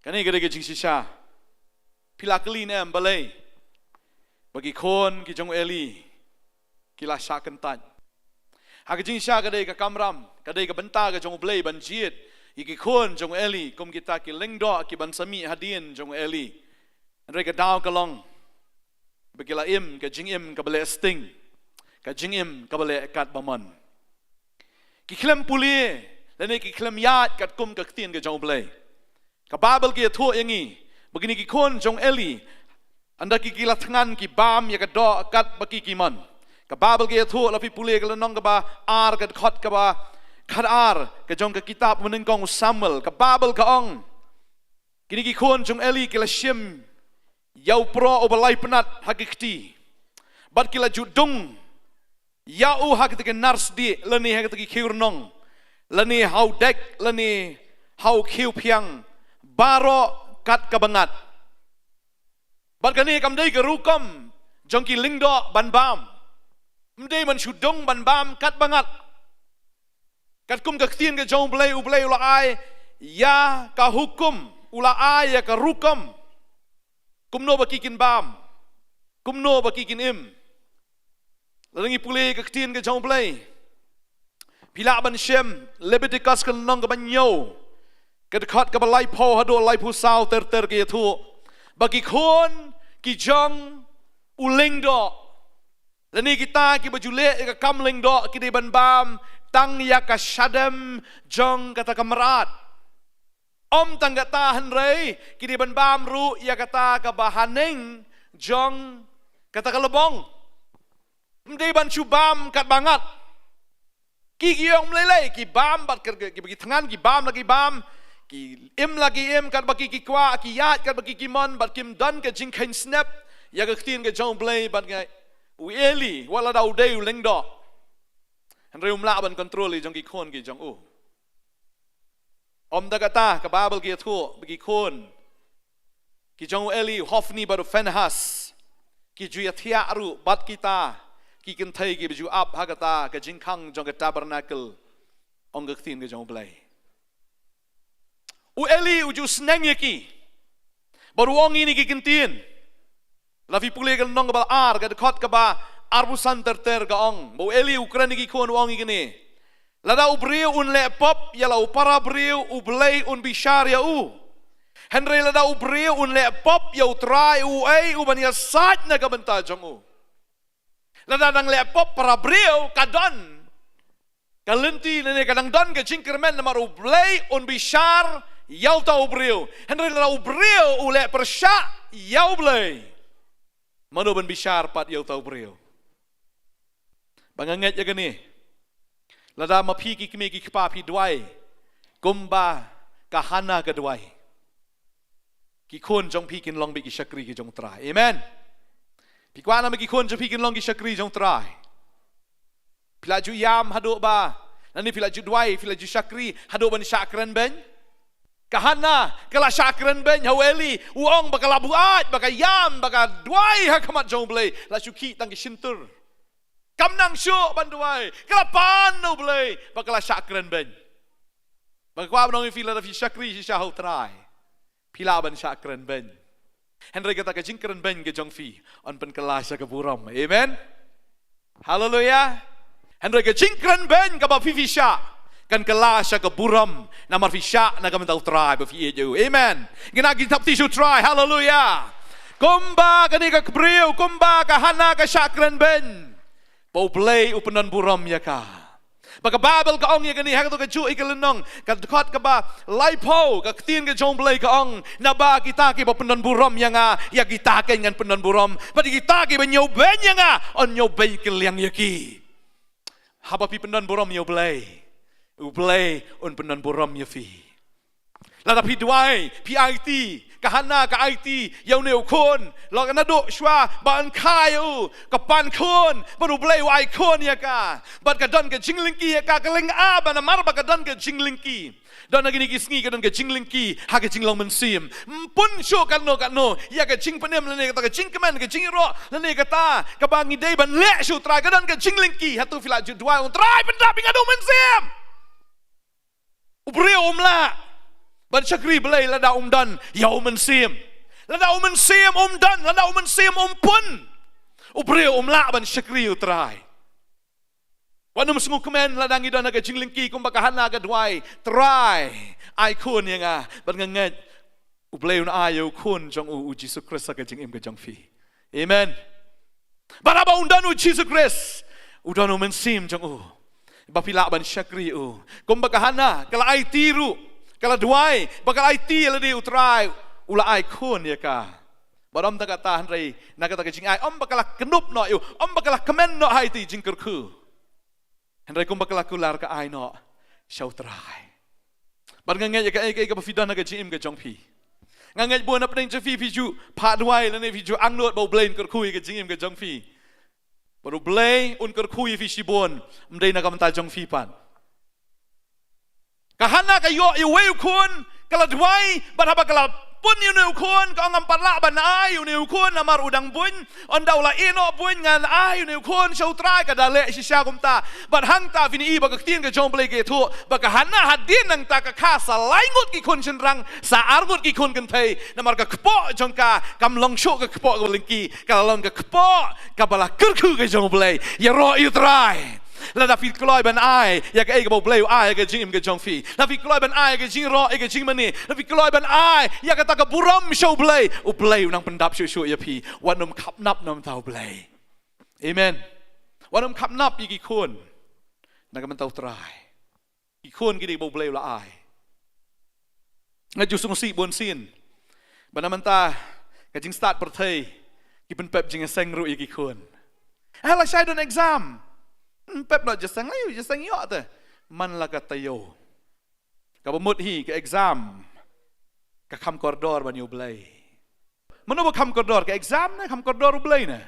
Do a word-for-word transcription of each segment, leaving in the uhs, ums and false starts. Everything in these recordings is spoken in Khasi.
Kane ka dei ka jingshisha. Phi la kylli ne em balei ba ki khun ki jong u Eli ki la shah kyntait? Ha ka jingshisha ka dei ka kamram, ka dei ka bynta ka jong u Blei ban jied ïa ki khun jong u Eli kum kita ki lyngdoh ki ban sa mih hadien jong u Eli. Hynrei ka daw ka long ba ki la im ka jingim kaba leh sting, ka jingim kaba leh kat ba mon. Ki khlem pule lane ki khlem ïaid katkum ka ktien ka jong u Blei. Ka Baibl ka ïathuh ïa ngi ba kine ki khun jong u Eli, ynda ki, ki la thngan ki bam ïa ka doh kat ba ki, ki mon. Ka Baibl ka ïathuh, la phi pule ka lynnong kaba ar, ka dkhot kaba khatar ka jong ka kitab ba nyngkong u Samuel, ka Baibl ka ong, kine ki khun jong u Eli ki la shim ïa u proh uba lai pnat ha ki kti, bad ki la ju dung ïa u ha kita ki nar sdieh lane ha kita ki khiew rnong, lane ha u dek lane ha u khiew phiang, baroh kat kaba ngat. Bad kane kam dei ka rukom jong ki lyngdoh ban bam. Ym dei ban shu dung ban bam kat ba ngat. Katkum ka ktien ka jong u Blei, u Blei u la ai ïa ka hukum, u la ai ïa ka rukom kumno ba ki kin bam, kumno ba ki kin im. Lada ngi pule ka ktien ka jong u Blei, phi lah ban shem Leviticus ka lynnong kaba hynñiew, ka dkhot kaba laiphew haduh laiphew saw ter ter, ka ïathuh ba ki khun ki jong u lyngdoh, lane kita kiba ju leh ïa ka kam lyngdoh, ki dei ban bam tang ïa ka shadem jong kata ka mrad. Ym tang kata hynrei ki dei ban bam ruh ïa kata kaba haneng jong kata ka lbong. Ym dei ban shu bam kat ba ngat. Ki, ki ong ym lei lei, ki bam bad ki, ki, ki thngan, ki bam la ki bam, ki im la ki im kat ba ki, ki kwah, ki ïaid kat ba ki, ki mon, bad kim don ka jingkheiñ snep ïa ka ktien ka jong u Blei bad nga u Eli, wat lada u dei u lyngdoh. Hynrei um lah ban kontrol ïa jong ki khun ki jong u. Ym da kata, ka Baibl ka ïathuh ba ki khun ki jong u Eli, u Hofni bad u Phinehas, ki ju ïathiah ruh bad kita ki kynthei kiba ju ap ha kata ka jingkhang jong ka tabernakl, ong ka ktien ka jong u Blei. U Eli u ju sneng ïa ki bad u ong ïa kine ki ktien. La phi pule ka lynnong kaba ar, ka dkhot kaba arphew san ter ter, ka ong ba u Eli u kren ïa ki khun, u ong ïa kine: Lada u briew un leh pop ïa la u para briew, u Blei un bishar ïa u. Hynrei lada u briew un leh pop ïa U Trai uei uban ïasaid na ka bynta jong u. Lada dang leh pop para briew, ka don ka lynti lane ka dang don ka jingkyrmen, namar U Blei un bishar ïa uta u briew. Hynrei lada u briew u leh pyrshah ïa U Blei, mano ban bishar pat ïa uta u briew? Ba nga ngeit ïa kane, lada ma phi ki kmie ki kpa phi duwai kumba ka Hana ka duwai, ki khun jong phi kin long beit ki shakri ki jong U Trai. Amen. Phi kwah namar ki khun jong phi kin long ki shakri jong U Trai? Phi la ju ïam haduh ba, lane phi la ju duwai, phi la ju shakri haduh ban shah kren beiñ? Ka Hana ka la shah kren beiñ ha u Eli, u ong ba ka la buaid, ba ka ïam, ba ka duwai ha khmat jong U Blei, la shu khih tang ki shyntur. Kam nang shuh ban duwai, ka la pan na U Blei ba ka la shah kren beiñ. Ba ka kwah ban ong ïa phi, lada phi shakri shisha ha U Trai, phi lah ban shah kren beiñ. Hynrei kata ka jingkren beiñ ka jong phi yn pynkylla sha ka burom. Amen. Haleluya. Hynrei ka jingkren beiñ kaba phi phi shah kan kylla sha ka burom, namar phi shah na ka bynta U Trai ba phi ïeit ïa u. Amen. Ngin ïa ki thap ti sha U Trai. Haleluya. Kumba kane ka briew, kumba ka Hana ka shah kren beiñ, ba U Blei u pyndon burom ïa ka. Ba ka Baibl ka ong ïa kane ha kato ka juh ïa ka lynnong, ka dkhot kaba laiphew, ka ktien ka jong U Blei ka ong: Naba kita kiba pyndon burom ïa nga, ïa kita keiñ ngan pyndon burom. Bad ïa kita kiba ñiew beiñ ïa nga, yn ñiew beiñ kylliang ïa ki. Haba phi pyndon burom ïa U Blei, U Blei un pyndon burom ïa phi. Lada phi duwai, phi aiti, ka Hana ka aiti ïa une u khun, la ka naduh shuwa ba yn kha ïa u, ka pan khun, bad U Blei u ai khun ïa ka. Bad ka don ka jinglyngkhi ïa ka, ka lynga ba namar ba ka don ka jinglyngkhi. Don ha kine ki sngi ka don ka jinglyngkhi ha ka jinglong mynsiem. Ym pun shuh katno katno ïa ka jingpynim lane kata ka jingkmen, ka jingïaroh lane kata kaba ngi dei ban leh sha U Trai, ka don ka jinglyngkhi. Hato phi la ju duwai, U Trai, pyndap ïa nga da u mynsiem? U briew um lah ban shakri Blei lada um don ïa u Mynsiem. Lada u Mynsiem um don, lada u Mynsiem um pun, u briew um lah ban shakri U Trai. Wat nym sngewkmen lada ngi don ha ka jinglyngkhi kumba ka Hanna ka duwai, Trai, ai khun ïa nga. Bad nga ngeit U Blei un ai ïa u khun jong u, U Jisu Khrist, ha ka jingim ka jong phi. Amen. Bad haba un don U Jisu Khrist, u don u Mynsiem jong u, ba phi lah ban shakri u. Kumba ka Hanna ka la aiti ruh, ka la duwai, ba ka la aiti ïa lade, U Trai u la ai khun ïa ka. Bad ym tang kata, hynrei na kata ka jingai, ym ba ka la kyndup noh ïa u, ym ba ka la kmen noh ha ita i jingkyrkhu, hynrei kumba ka la kular, ka ai noh sha U Trai. Bad nga ngeit ïa kaei kaei kaba phi don ha ka jingim ka jong phi, nga ngeit bun na pdeng jong phi, phi ju phah duwai lane phi ju angnud ba U Blei un kyrkhu ïa ka jingim ka jong phi. Bad U Blei un kyrkhu ïa phi shibun, ym dei na ka bynta jong phi pat. Ka Hanna ka ïoh ïa uwei u khun, ka la duwai, bad haba ka la pun ïa une u khun, ka ong, ngam pat lah ban ai ïa une u khun namar u dang buiñ. Ynda u la ïeh noh buiñ, ngan ai ïa une u khun sha U Trai. Ka da leh shisha kumta. Bad hangta phin ïohi ba ka ktien ka jong U Blei ka ïathuh ba ka Hanna hadien nangta ka kha sa lai ngut ki khun shynrang, sa ar ngut ki khun kynthei, namar ka kpoh jong ka kam long shuh ka kpoh kaba lyngkhi, ka la long ka kpoh kaba la kyrkhu ka jong U Blei. Ïaroh ïa U Trai. Lada phi kloi ban ai ïa kaei kaba U Blei u ai ha ka jingim ka jong phi, lada phi kloi ban ai ïa ka jingïaroh, ïa ka jingmane, lada phi kloi ban ai ïa kata ka burom sha U Blei, U Blei u nang pyndap shuh shuh ïa phi. Wat nym khapnap na ka bynta U Blei. Amen. Wat nym khapnap ïa ki khun na ka bynta U Trai. Ki khun ki dei ba U Blei u la ai. Nga ju sngewsih bun sien ba na mynta ka jingstad pyrthei, ki pynpep jingïaseng ruh ïa ki khun. Eh, lashai don exam, pynpep noh jingïaseng, la ïoh jingïaseng ïoh te. Man la ka taïew, kaba mut hi ka exam ka kham kordor ban ïa U Blei. Mano ba kham kordor, ka exam ne kham kordor U Blei ne?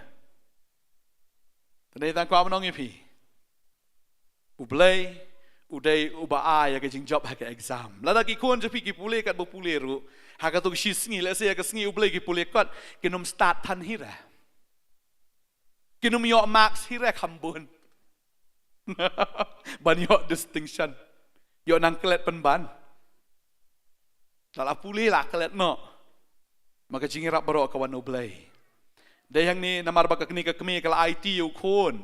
Te dei tang kwah ban ong ïa phi, U Blei u dei uba ai ïa ka jingjop ha ka exam. Lada ki khun jong phi ki pule katba pule ruh, ha kato ka shi sngi, lehse ha ka sngi U Blei ki pule kot, kin ym stad than hi re. Kin ym ïoh marks hi re kham bun ban ïoh distinction. Ïoh nang klet pynban. La la pule la klet noh. Ma ka jingïarap baroh ka wan na U Blei. Dei hangne namar ba ka kane ka kmie ka la aiti ïa u khun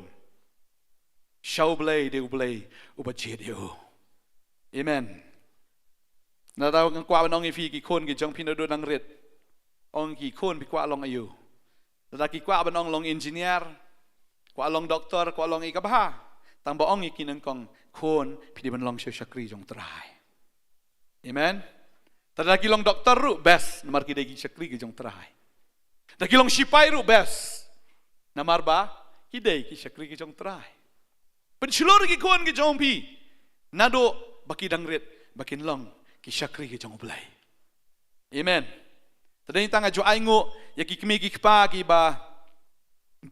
sha U Blei, dei U Blei uba jied ïa u. Amen. Nangta nga kwah ban ong ïa phi, ki khun ki jong phi naduh dang rit, ong ki khun phi kwah long aïu. Lada ki kwah ban ong long engineer, kwah long doktor, kwah long ei kaba bha, tang ba ong ïa ki nyngkong, khun, phi dei ban long sha u shakri jong U Trai. Amen. Te lada ki long doktor ruh best, namar ki dei ki shakri ki jong U Trai. Lada ki long shipai ruh best, namar ba ki dei ki shakri ki jong U Trai. Pynshlur ïa ki khun ki jong phi naduh ba ki dang rit, ba kin long ki shakri ki jong U Blei. Amen. Te dei tang nga ju ainguh ïa ki kmie ki kpa kiba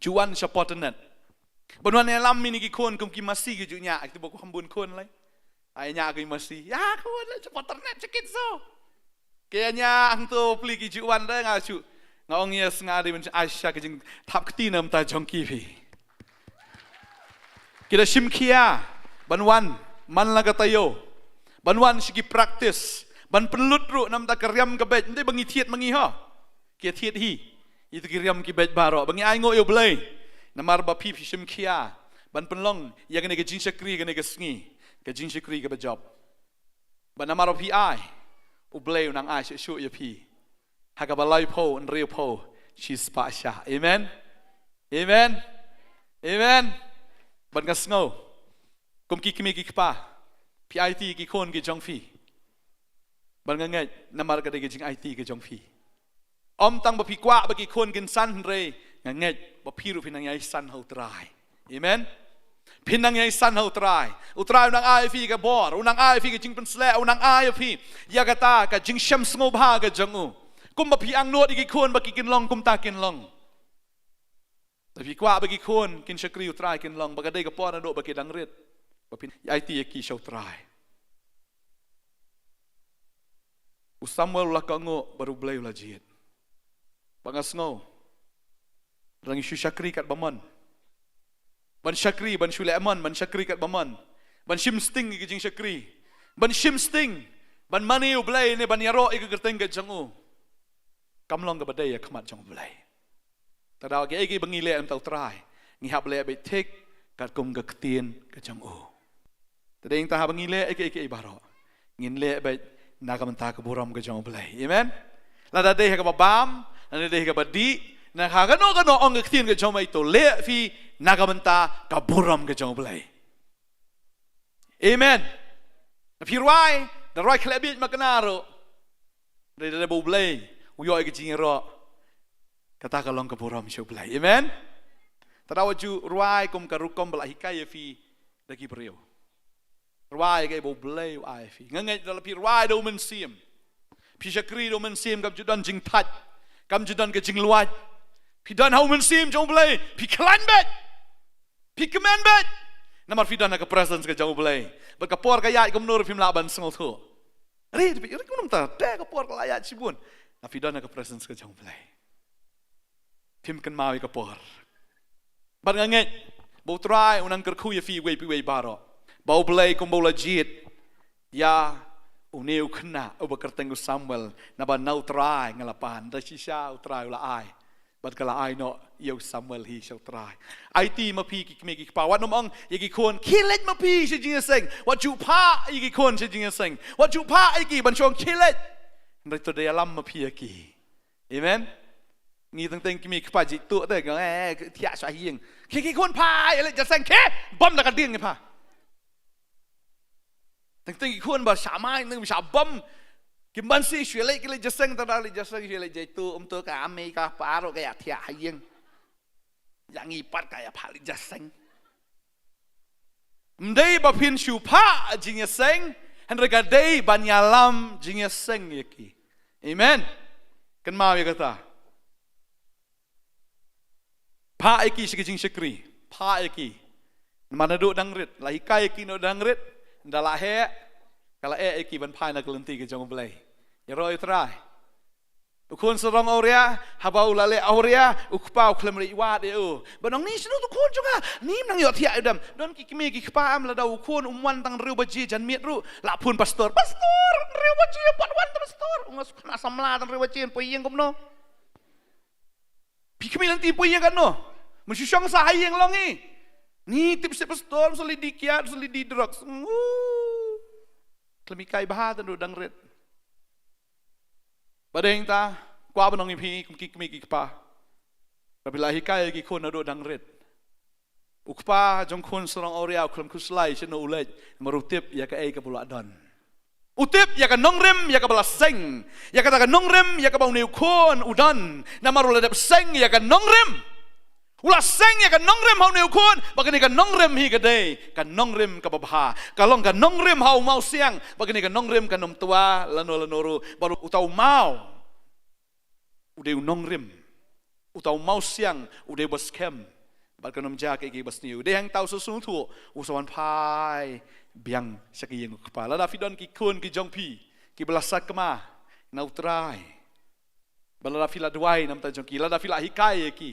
ju wan sha Port Anat ban wan ïalam ïa kine ki khun kum ki masi ki ju ñiah, kito ba kham bun khun lei. Ai ñiah ki masi. Ïa khun lei, sha Port Anat sha Kynso. Ki ñiah hangto pli ki ju wan, da nga shu, nga ong ïa snga dei ban ai sha ka jingthap kti na bynta jong ki phi. Ki da shim khia ban wan man la ka taïew, ban wan sha ki practice, ban pynlut ruh na bynta ka riam ka beit. Ym dei ba ngi thied ma ngi ho, ki thied hi ïa ki riam ki beit baroh. Ba ngi ainguh ïa U Blei namar ba phi phi shim khia ban pynlong ïa kane ka jingshakri, kane ka sngi, ka jingshakri kaba jop. Ba namar ba phi ai, U Blei u nang ai shuh shuh ïa phi ha kaba laiphew, hynriewphew, shispah shah. Amen. Amen. Amen. Bad nga sngew kum ki kmie ki kpa, phi aiti ki khun ki jong phi. Bad nga ngeit namar ka dei ka jingaiti ka jong phi, ym tang ba phi kwah ba ki khun kin san, hynrei nga ngeit ba phi ruh phi nang ïai san ha U Trai. Amen. Phi nang ïai san ha U Trai. U Trai u nang ai phi ka bor, u nang ai phi ka jingpynshlur, u nang ai phi ïa kata ka jingshem sngewbha ka jong u. Kumba phi angnud ïa ki khun ba ki kin long, kumta kin long. Te phi kwah ba ki khun kin shakri U Trai, kin long, ba ka dei ka por naduh ba ki dang rit ba phin aiti ïa ki sha U Trai. U Samuel u la kohnguh bad U Blei u la jied. Ba nga sngew, lada ngi shu shakri katba mon, ban shakri, ban shu leh mon, ban shakri katba mon, ban shim sting ïa ka jingshakri, ban shim sting, ban mane U Blei ne ban ïaroh ïa ka kyrteng ka jong u, kam long kaba dei ha khmat jong U Blei. Te da kiei kiei ba ngi leh na ka bynta U Trai, ngi hap leh beit thik katkum ka ktien ka jong u. Te dei nangta haba ngi leh kiei kiei baroh, ngin leh beit na ka bynta ka burom ka jong U Blei. Amen. Lada dei ha kaba bam, lada dei ha kaba dih, na ha kano kano, ong ka ktien ka jong U Blei, to leh phi na ka bynta ka burom ka jong U Blei. Amen. Lada phi rwai, da rwai khlem bieit makna ruh, da, da, da ba U Blei u ïoh ïa ka jingïaroh, kata ka long ka burom sha U Blei. Amen. Te da wat ju rwai kum ka rukom ba la hikai ïa phi da ki briew. Rwai kaei ba U Blei u ai ïa phi. Nga ngeit lada phi rwai da U Mynsiem, phi shakri da U Mynsiem, kam ju don jingthait, kam ju don ka jingluid. Phi don ha U Mynsiem jong U Blei, phi khlaiñ beit, phi kmen beit. Namar phi don ha ka presence ka jong U Blei. Bad ka por ka ïaid kumno ruh phim lah ban sngewthuh. Ri, ri, ri kumno mynta, te ka por ka la ïaid shibun. Lada phi don ha ka presence ka jong U Blei, phim kynmaw ïa ka por. Bad nga ngeit ba U Trai u nang kyrkhu ïa phi iwei pa iwei baroh, ba U Blei kumba u la jied ïa une u khynnah uba kyrteng u Samuel, naba na U Trai nga la pan, da shisha U Trai u la ai. Bad ka la ai noh ïa u Samuel hi sha U Trai. Aiti ma phi ki kmie ki kpa, wat nym ong ïa ki khun, khie leit ma phi sha jingïaseng. Wat ju phah ïa ki khun sha jingïaseng. Wat ju phah ïa ki ban shong khie leit. Hynrei to da ïalam ma phi ïa ki. Amen. Ngi teng teng ki kmie ki kpa jituh te, eh, thiah sha ïing. Ki, ki khun phah ïa leit jingïaseng, ki bam da ka dieng ki phah. Teng teng ki khun ba sha mai, teng sha bam. Ki ban si shu leit ki leit jingïaseng, tang da leit jingïaseng shu leit jituh, um to ka amei ka paro ka ïa thiah ha ïing. Ïa ngi pat ka ïa phah leit jingïaseng. Ym dei ba phin shu phah jingïaseng, hynrei ka dei ban ïalam jingïaseng ïa ki. Amen. Kynmaw ïa kata. Phah ïa ki sha ka jingshakri, phah ïa ki. Namar naduh dang rit, la hikai ïa ki naduh dang rit, ynda la heh, ka la eh ïa ki ban phai na ka lynti ka jong U Blei. Ïaroh ïa U Trai. U khun sarong awria, haba u la leh awria, u kpa u khlem leit wad ïa u. Ba nang ni shu tu khun jong nga, ym nang ïoh thiah ïa u dem. Don ki kmie ki kpa em lada u khun um wan tang hynriew baje janmiet ruh, la phone pastor, pastor, hynriew baje pat wan te pastor. U nga shu khynnah samla tang hynriew baje poi ïing kumno. Phi khmih lynti poi ïing katno? Mynshuwa shong sa ha ïing long i. Ni tip sha pastor, sa leit die kiad, sa leit die drugs. Ngu. Khlem hikai bha te naduh dang rit. Ba dei hangta, kwah ban ong ïa phi kum ki kmie ki kpa, ba phi la hikai ïa ki khun naduh dang rit. U kpa jong khun sarong awria u khlem khuslai shano u leit, namar u tip ïa kaei kaba u la don. U tip ïa ka nongrim ïa kaba la seng, ïa kata ka nongrim ïa kaba une u khun u don, namar u la dep seng ïa ka nongrim. U la seng ïa ka nongrim ha une u khun, ba kane ka nongrim hi ka dei ka nongrim kaba bha. Ka long ka nongrim ha u mawsiang, ba kane ka nongrim kan ym twa lano lano ruh, bad uta u maw u dei u nongrim, uta u mawsiang u dei ba skhem, bad kan ym jia kaei kaei ba sniew. Dei hangta u sa sngewthuh, u sa wan phai biang sha ka ïing u kpa. Lada phi don ki khun ki jong phi kiba la sakma na U Trai, ba lada phi la duwai na bynta jong ki, lada phi la hikai ïa ki,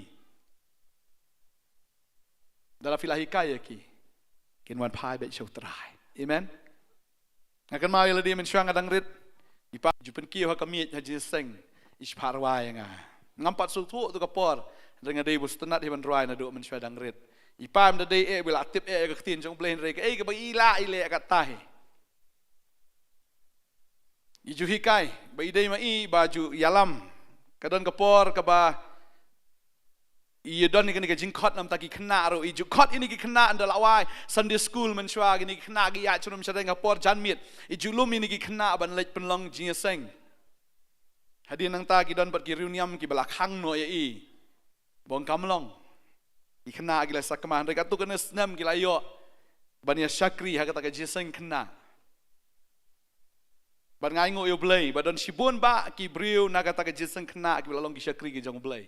lada phi la hikai ïa ki, kin wan phai beit sha U Trai. Amen. Nga kynmaw ïa lade mynshuwa nga dang rit, i pa ju pynkiew ha ka miej ha jingïaseng, i shipha rwai ïa nga. Ngam pat sngewthuh tu ka por, hynrei nga dei ba sngewtynnat hi ban rwai naduh mynshuwa dang rit. I pa ym da dei eh ba la tip eh ïa ka ktien jong U Blei, hynrei kaei kaba i lah i leh katta hi. I ju hikai ba i dei ma i ba ju ïalam. Ka don ka por kaba i don ïa kane ka jingkhot na bynta ki khynnah ruh, i ju khot ïa kine ki khynnah ynda la wai Sunday school mynshuwa, kine ki khynnah ki ïaid sharum shadien ha por janmiet. I ju lum ïa kine ki khynnah ban leit pynlong jingïaseng. Hadien nangta ki don pat ki riewniam kiba la khang noh ïa i. Ba ong kam long. Ki khynnah ki la sakma, hynrei katto katne snem ki la ïoh ban ïa shakri ha kata ka jingïaseng khynnah. Bad nga ainguh ïa U Blei ba don shibun bah ki briew na kata ka jingïaseng khynnah kiba la long ki shakri ki jong U Blei.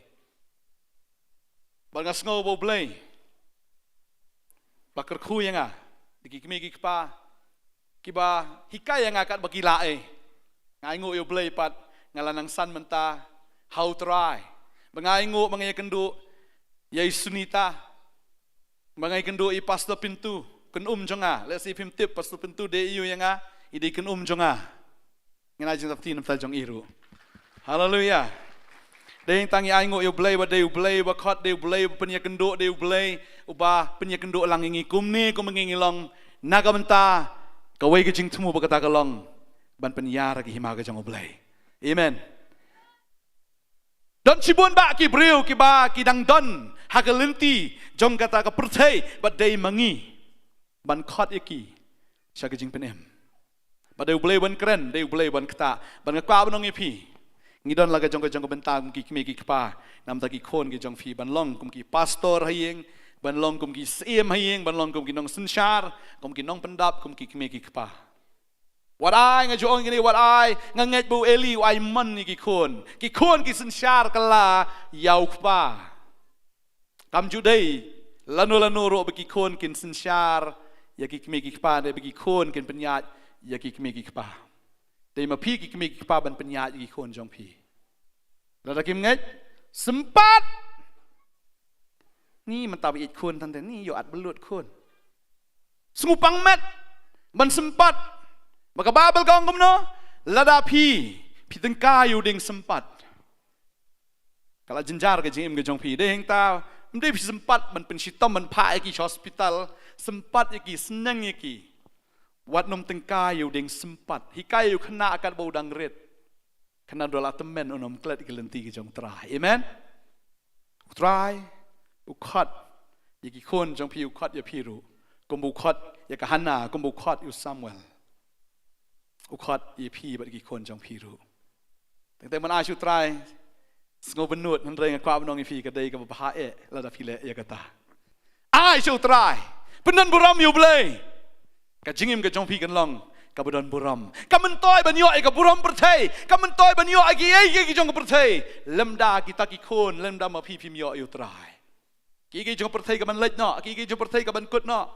Bad nga sngew ba U Blei ba la kyrkhu ïa nga da ki kmie ki kpa kiba hikai ïa nga katba ki lah eh. Nga ainguh ïa U Blei pat, nga la nang san mynta ha U Trai. Ba nga ainguh, ba nga ïakynduh ïa i Sunita, ba nga ïakynduh ïa i Pastor Pintu, kynum jong nga. Lehse phim tip, Pastor Pintu dei ïa u ïa nga, I dei kynum jong nga. Ngan ai jingtapti namar jong i ruh. Haleluya. Dei tang i ainguh ïa U Blei, ba dei U Blei uba khot, dei U Blei uba pynïakynduh, dei U Blei uba pynïakynduh lang ïa ngi kumne kumba ngi ngi long. Na ka bynta kawei ka jingthmu ba kata ka long ban pynïar ïa ka hima ka jong U Blei. Amen. Don shibun bah ki briew kiba ki dang don ha ka lynti jong kata ka pyrthei, bad dei ma ngi ban khot ïa ki sha ka jingpynim. Bad dei U Blei ban kren, dei U Blei ban ktah. Bad nga kwah ban ong ïa phi, ngi don la ka jong ka jong ka bynta kum ki kmie ki kpa, namar ki khun ki jong phi, ban long kum ki pastor ha ïing, ban long kum ki syiem ha ïing, ban long kum ki nongsynshar, kum ki nongpyndap, kum ki kmie ki kpa. Wat ai, nga ju ong ïa kine, wat ai, nga ngeit ba U Eli u ai mon ïa ki khun. Ki khun ki synshar kylla ïa u kpa. Kam ju dei lano lano ruh ba ki khun kin synshar ïa ki kmie ki kpa, ne ba ki khun kin pynïaid ïa ki kmie ki kpa. Dei ma phi ki kmie ki kpa ban pynïaid ïa ki khun jong phi. Lada kim ngeit, sympat. Ni mynta ba ïeit khun tang te, ni ïoh at blut khun. Sngewpang met ban sympat. Ba ka Baibl ka ong kumno? Lada phi, phi tyngkai ïa u dieng sympat. Ka la jynjar ka jingim ka jong phi. Dei hangta, ym dei phi sympat ban pynshitom ban phah ïa ki sha hospital, sympat ïa ki, sneng ïa ki. Wat nym tyngkai ïa u dieng sympat. Hikai ïa u khynnah katba u dang rit. Khynnah da la tymmen un ym klet ïa ki lynti ki jong U Trai. Amen. U Trai u khot ïa ki khun jong phi, u khot ïa phi ruh. Kumba u khot ïa ka Hana, kumba u khot ïa u Samuel. U khot ïa phi bad ki khun jong phi ruh. Teng teng ban ai sha U Trai sngewbha nud, hynrei nga kwah ban ong ïa phi ka dei kaba bha eh lada phi leh ïa kata. Ai sha U Trai. Pyndon burom ïa U Blei. Ka jingim ka jong phi kan long kaba don burom. Kam myntoi ban ïoh ïa ka burom pyrthei. Kam myntoi ban ïoh ïa kiei kiei ki jong ka pyrthei. Lymda kita ki khun, lymda ma phi phim ïoh ïa U Trai. Kiei kiei jong ka pyrthei ka ban leit noh, kiei kiei jong ka pyrthei ka ban kut noh.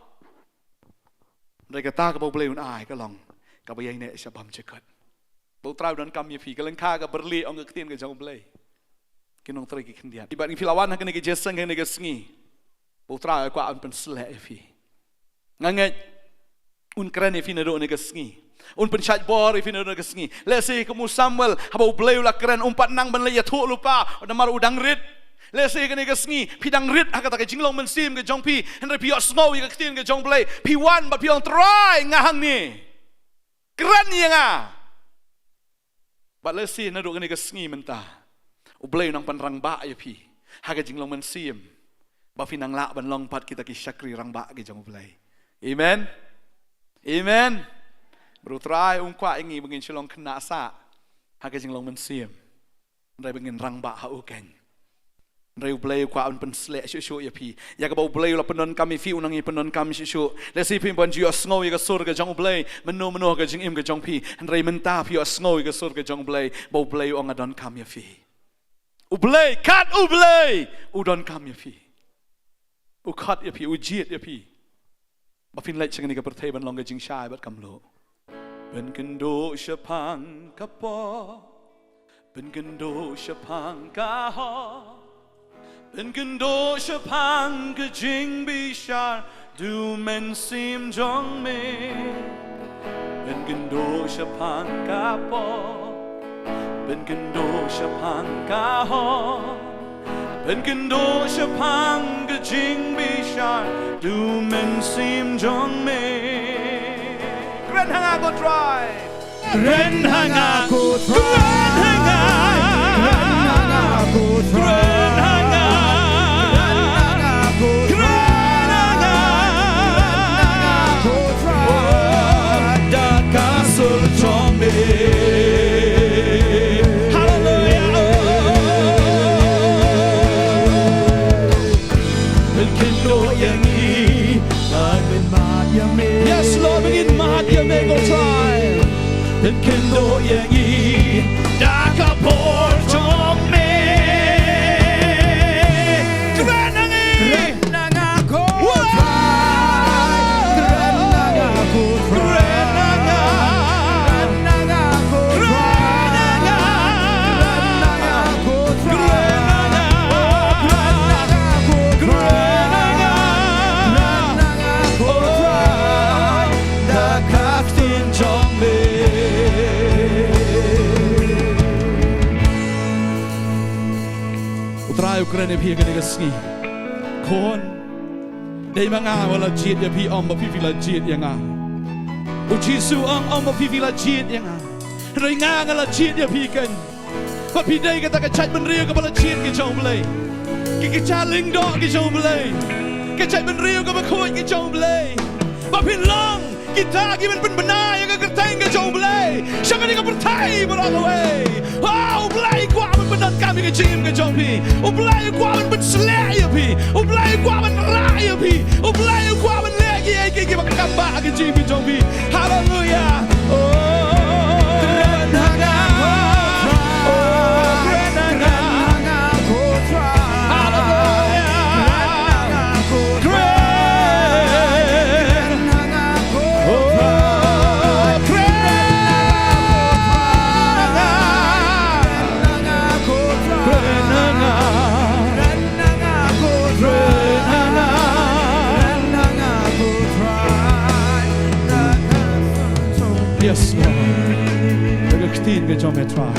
Hynrei kata kaba U Blei un ai ka long kaba ïaineh sha bymjukut. Ba U Trai u donkam ïa phi, ka lyngkha kaba byrlieh ong ka ktien ka jong U Blei. Ki nongtrei ki khyndiat. Bad ngi phi la wan ha kane ka jingïaseng kane ka sngi. Ba U Trai u kwah un pynsleh ïa phi. Nga ngeit un kren ïa phi naduh kane ka sngi. Un pynshait bor ïa phi naduh kane ka sngi. Lehse kum u Samuel, haba U Blei u la kren, um pat nang ban leit ïathuh lypa namar u dang rit. Lehse kane ka sngi phi dang rit ha kata ka jinglong mynsiem ka jong phi, hynrei phi ïohsngew ïa ka ktien ka jong U Blei. Phi wan bad phi ong, Trai, nga hangne. Kren ïa nga. Bad lehse naduh kane ka sngi mynta U Blei u nang pynrangbah ïa phi ha ka jinglong mynsiem, ba phi nang lah ban long pat kita ki shakri rangbah ki jong U Blei. Amen. Amen. Bad U Trai um kwah ïa ngi ba ngin shu long khynnah sah ha ka jinglong mynsiem, hynrei ba ngin rangbah ha u keiñ. Hynrei U Blei u kwah un pynsleh shuh shuh ïa phi. Ïa kaba U Blei u la pyndonkam ïa phi u nang ïa pyndonkam shuh shuh. Lehse phi ban ju ïohsngew ïa ka sur ka jong U Blei mynno mynno ha ka jingim ka jong phi. Hynrei mynta phi ïohsngew ïa ka sur ka jong U Blei, ba U Blei u ong nga donkam ïa phi. U Blei, kat U Blei u donkam ïa phi. U khot ïa phi, u jied ïa phi. Ba phin leit sha kane ka pyrthei ban long ka jingshai bad ka mluh. Pynkynduh shaphang ka pop, pynkynduh shaphang ka hok, pynkynduh shaphang ka jingbishar da u mynsiem jong me. Pynkynduh shaphang ka pop, pynkynduh shaphang ka hok, pynkynduh shaphang ka jingbishar da u mynsiem jong me. Kren ha nga ko Trai. Kren ha nga ko Trai. Kren ha nga. Kren ha nga ko Trai. Kren ha nga. Kren ha nga ko Trai. Da ka sur jong me. Haleluya. Pynkynduh ïa ngi, ban mad ïa me. Yes, Lord, ba ngin mad ïa me ko Trai. Pynkynduh ïa ngi da ka bor jong me. Kren ha ngi. Kren ha nga ko Trai. Kren ha nga ko Trai. Kren ha nga. Kren ha nga ko Trai. Kren ha nga. Kren ha nga ko Trai. Kren ha nga. Kren ha nga ko Trai. Da ka ktien jong me. U kren ïa phi kane ka sngi. Khun, dei ma nga ba la jied ïa phi, ym ba phi phi la jied ïa nga. U Jisu ong, ym ba phi phi la jied ïa nga, hynrei nga nga la jied ïa phi keiñ. Ba phi dei kata ka jaitbynriew kaba la jied ki jong U Blei, ki, ki jait lyngdoh ki jong U Blei, ka jaitbynriew kaba khuid ki jong U Blei. Ba phin long kita kiban pynbna ïa ka kyrteng ka jong U Blei sha kane ka pyrthei baroh kawei. Oh, U Blei u kwah ban pyndonkam ïa ka jingim ka jong phi. U Blei u kwah ban pynsleh ïa phi. U Blei u kwah ban rah ïa phi. U Blei u kwah ban leh kiei kiei kiba kam bha ha ka jingim ka jong phi. Haleluia. Oh, kren ha nga. Oh, kren ha nga. Haleluia. Kren. Oh, kren ha nga. Kren ha nga. Kren ha nga. Yes, Lord. Ka ktien ka jong me, Trai.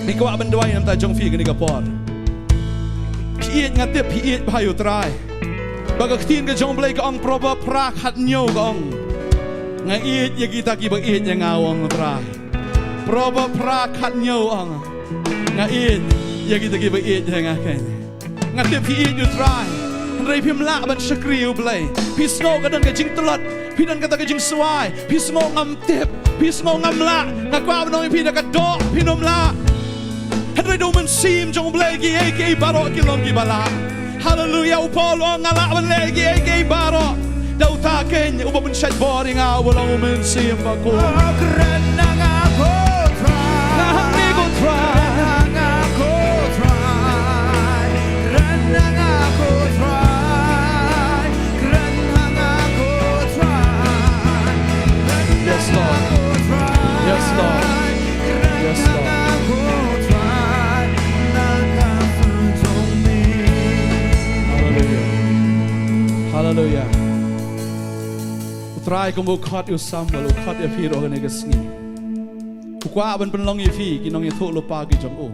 Ngi kwah ban duwai na ka bynta jong phi kane ka por. Phi ïeit, nga tip phi ïeit bha ïa U Trai. Ba ka ktien ka jong U Blei ka ong, Proverb phra khathynñiew ka ong, nga ïeit ïa kita kiba ïeit ïa nga, u ong U Trai. Proverb phra khathynñiew ong, nga ïeit ïa kita kiba ïeit ïa nga keiñ. Nga tip phi ïeit ïa U Trai, hynrei phim lah ban shakri ïa U Blei. Phi sngew ka don ka jingtlot, phi don kata ka jingswai, phi sngew ngam tip, phi sngew ngam lah. Nga kwah ban ong ïa phi da ka doh phin ym lah. Hynrei da U Mynsiem jong U Blei kiei kiei baroh ki long kiba lah. Haleluia. U Paul u ong, nga lah ban leh kiei kiei baroh da uta keiñ uba pynshait bor ïa nga, uba long U Mynsiem Bakhuid. Oh, kren ha nga ko Trai. Nga hangne ko Trai. Kren ha nga ko Trai. Kren ha nga ko Trai. Kren ha nga ko Trai. Yes, Lord. Yes, Lord. Yes, Lord. Haleluia. Haleluia. U Trai kumba u khot ïa u Samuel, u khot ïa phi ruh kane ka sngi. U kwah ban pynlong ïa phi ki nongïathuhlypa ki jong u.